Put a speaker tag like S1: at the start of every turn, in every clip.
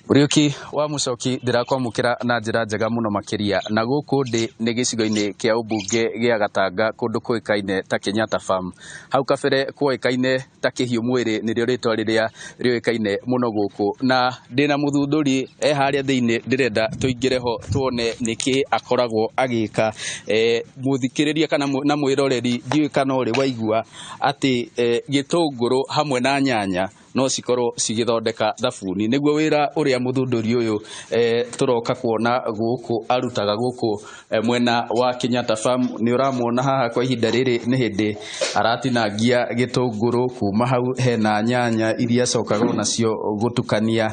S1: Mũriũki wa Mũcoki, ndĩrakwamũkĩra na njĩra njega mũno makĩria, na gũkũ ndĩ nĩ gĩcigo-inĩ kĩa ũmbunge gĩa Gatanga, kũndũ kũĩkaine ta Kenyatta Farm. Hau kabere kwoĩkaine ta Kĩhiũ Mwĩrĩ, nĩrĩo rĩtwa rĩrĩa rĩũĩkaine mũno gũkũ, na ndĩna mũthundũri e harĩa thĩinĩ, ndĩrenda tũingĩre ho tuone nĩkĩ akoragwo agĩka. Mũthikĩrĩria kana na mwĩroreri, ndiũĩ kana ũrĩ waigua atĩ gĩtũngũrũ hamwe na nyanya no cikorwo cigĩthondeka thabuni. Nĩguo wĩra ũrĩa mũthundũri ũyũ tũroka kuona gũkũ arutaga gũkũ mwena wa Kenyatta Farm. Nĩ ũramuona haha kwa ihinda rĩrĩ nĩ hĩndĩ aratinangia gĩtũngũrũ, kuma hau hena nyanya iria acokaga onacio gũtukania,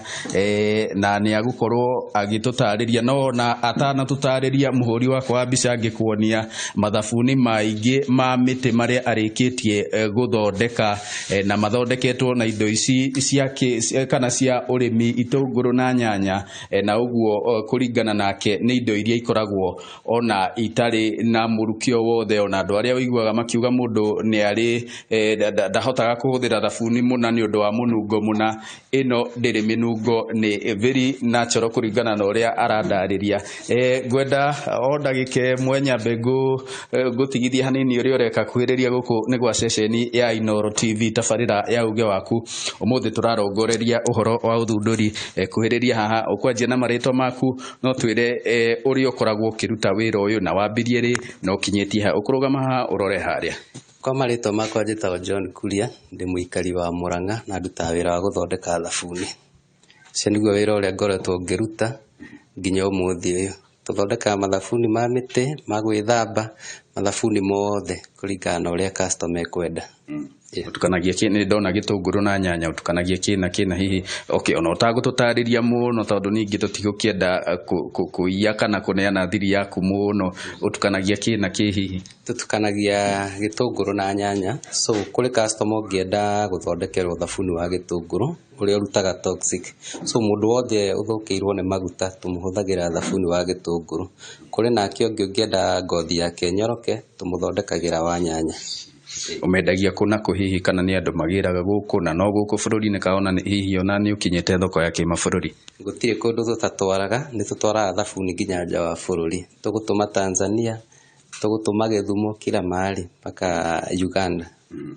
S1: na nĩ agũkorwo agĩtũtarĩria. No ona atanatũtarĩria, mũhũri wakwa wa mbica angĩkuonia mathabuni maingĩ ma mĩtĩ marĩa arĩkĩtie gũthondeka, na mathondeketwo na indo ici cia kana cia ũrĩmi, itũngũrũ na nyanya, na ũguo kũringana nake nĩ indo iria ikoragwo ona itarĩ na mũrukĩ o wothe. Ona andũ arĩa ũiguaga makiuga mũndũ nĩ arĩ ndahotaga kũhũthĩra thabuni mũna nĩ ũndũ wa mũnungo mũna, ĩno ndĩrĩ mĩnungo, nĩ very natural kũringana na ũrĩa arandarĩria. Ngwenda o ndagĩka ĩmwe nyambe ngũtigithie hanini ũrĩa ũreka. Kuhĩrĩria gũkũ nĩ gwa ceceni ya Inooro TV, tabarĩra ya uge waku. Ũmũthĩ tũrarongoreria ũhoro wa ũthundũri. Kuhĩrĩria haha, ũkwanjia na marĩtwa maku, no twĩre ũrĩa ũkoragwo ũkĩruta wĩra ũyũ na wambirie rĩ na ũkinyĩtie ha. Ũkũrũgama haha ũrore harĩa.
S2: Kwa marĩtwa makwa njĩtagwo John Kuria, ndĩ mũikari wa Murang'a na ndutaga wĩra wa gũthondeka thabuni. Ũcio nĩguo wĩra ũrĩa ngoretwo ngĩruta nginya ũmũthĩ ũyũ. Tũthondekaga mathabuni ma mĩtĩ, ma gwĩthamba, mathabuni mothe kũringana na ũrĩa customer ekwenda.
S1: Ũtukanagia kĩ? Nĩ ndona gĩtũngũrũ na nyanya, ũtukanagia kĩ na kĩ na hihi? Okay, ona ũtagũtũtarĩria mũno, tondũ ningĩ tũtigũkĩenda kũiya kana kũneana thiri yaku mũno, ũtukanagia kĩ na kĩ hihi?
S2: Tũtukanagia gĩtũngũrũ na nyanya. So kũrĩ customer ũngĩenda gũthondekerwo thabuni wa gĩtũngũrũ ũrĩa ũrutaga toxic. So mũndũ wothe ũthũkĩirwo nĩ maguta tũmũhũthagĩra thabuni wa gĩtũngũrũ. Kũrĩ nake ũngĩ ũngĩenda ngothi yake ĩnyoroke, tũmũthondekagĩra wa nyanya.
S1: Ũmendagia kũ na kũ hihi, kana nĩ andũ magĩraga gũkũ na no gũkũ bũrũri-inĩ, kana ona hihi ona nĩ ũkinyĩte thoko ya kĩmabũrũri?
S2: Gũtirĩ kũndũ tũtatwaraga, nĩ tũtwaraga thabuni nginya nja wa bũrũri. Tũgũtũma Tanzania, tũgũtũma Gĩthumo, kila mahali mpaka Uganda.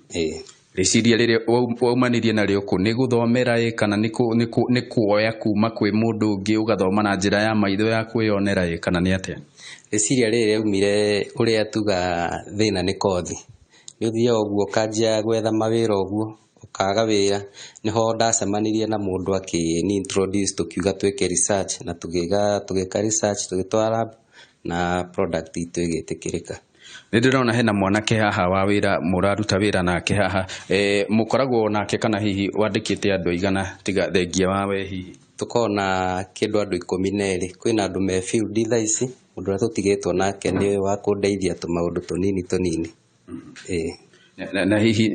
S2: Ĩĩ.
S1: Rĩciria rĩrĩa waumanirie narĩo kũ? Nĩ gũthomera ĩ, kana nĩ kuoya kuma kwĩ mũndũ ũngĩ, ũgathoma na njĩra ya maitho ya kwĩyonera ĩ, kana nĩ atĩa?
S2: Rĩciria rĩrĩ rĩaumire ũrĩa tuga thĩna nĩ kothi. Nĩ ũthiaga ũguo ũkanjia gwetha mawĩra ũguo, ũkaga wĩra. Nĩho ndacemanirie na mũndũ akĩni introduce, tũkiuga twĩke research na tũgĩka research, tũgĩtwara lab na product itũ ĩgĩtĩkĩrĩka.
S1: Nĩ ndĩrona hena mwanake haha wa wĩra mũraruta wĩra nake haha, mũkoragwo nake kana hihi wandĩkĩte andũ aigana tiga thengia wa we hihi?
S2: Tũkoragwo na kĩndũ andũ 12. Kwĩna andũ me field thaa ici, mũndũ ũrĩa tũtigĩtwo nake nĩ wa kũndeithia tũmaũndũ tũnini tũnini. Ĩĩ.
S1: Na hihi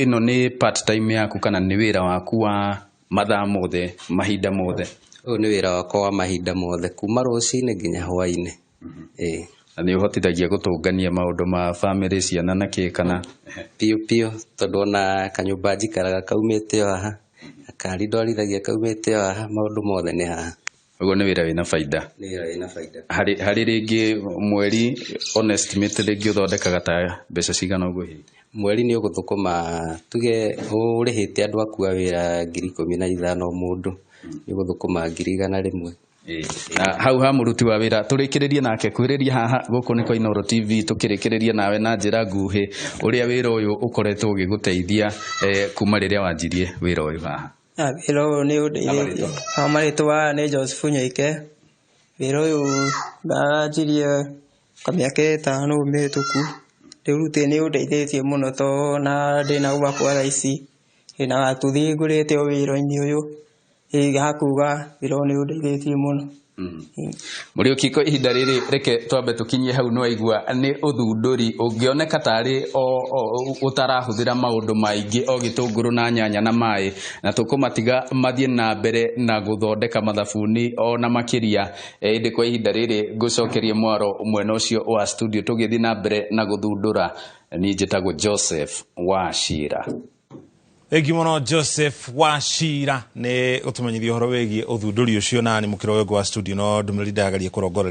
S1: ĩno nĩ part time yaku kana nĩ wĩra waku wa mathaa mothe, mahinda mothe?
S2: Ũyũ nĩ wĩra wakwa wa mahinda mothe, kuma rũcinĩ nginya hwainĩ. Ĩĩ.
S1: Na nĩ ũhotithagia gũtũngania maũndũ ma family, ciana na kĩ, kana?
S2: Piũ piũ, tondũ ona kanyũmba njikaraga kaumĩte o haha, gakari ndwarithagia kaumĩte o haha, maũndũ mothe nĩ haha.
S1: Ũguo nĩ wĩra wĩna baida.
S2: Nĩ wĩra wĩna baida.
S1: Harĩ rĩngĩ mweri, on estimate, rĩngĩ ũthondekaga ta mbeca cigana ũguo hihi?
S2: Mweri nĩ ũgũthũkũma, tuge ũrĩhĩte andũ aku a wĩra 15,000 o mũndũ, nĩ ũgũthũkũma 100,000.
S1: Na hau ha mũruti wa wĩra tũrĩkĩrĩrie nake, kwĩrĩria haha gũkũ nĩ kwa Inooro TV, tũkĩrĩkĩrĩria nawe na njĩra nguhĩ ũrĩa wĩra ũyũ ũkoretwo ũgĩgũteithia kuma rĩrĩa wanjirie wĩra ũyũ haha.
S3: Wĩra ũyũ nĩ ũndeithĩtie. Marĩtwa nĩ Joseph Nyaike. Wĩra ũyũ ndanjirie kamĩaka 5 mĩhĩtũku. Rĩu nĩ ũndeithĩtie mũno tondũ na ndĩna gwakwa thaa ici, ndĩna gatuthi ngũrĩte o wĩra-inĩ ũyũ. Ĩĩ, hakuga wĩra ũyũ nĩ ũndeithĩtie mũno.
S1: Mũriũki, kwa ihinda rĩrĩ reke twambe tũkinyie hau. Nĩ waigua nĩ ũthundũri ũngĩoneka tarĩ ũtarahũthĩra maũndũ maingĩ, o gĩtũngũrũ na nyanya na maĩ, na tũkũmatiga mathiĩ na mbere na gũthondeka mathabuni ona makĩria. Ĩndĩ kwa ihinda rĩrĩ ngũcokerie mwaro mwena ũcio wa studio tũgĩthiĩ na mbere na gũthundũra. Niĩ njĩtagwo Joseph Wachira.
S4: Thengiũ mũno Joseph Wachira nĩ gũtũmenyithia ũhoro wĩgiĩ ũthundũri ũcio, na nĩ mũkĩro ũyũ wa studio no ndũmĩrĩri ndagarie kũrongoreria.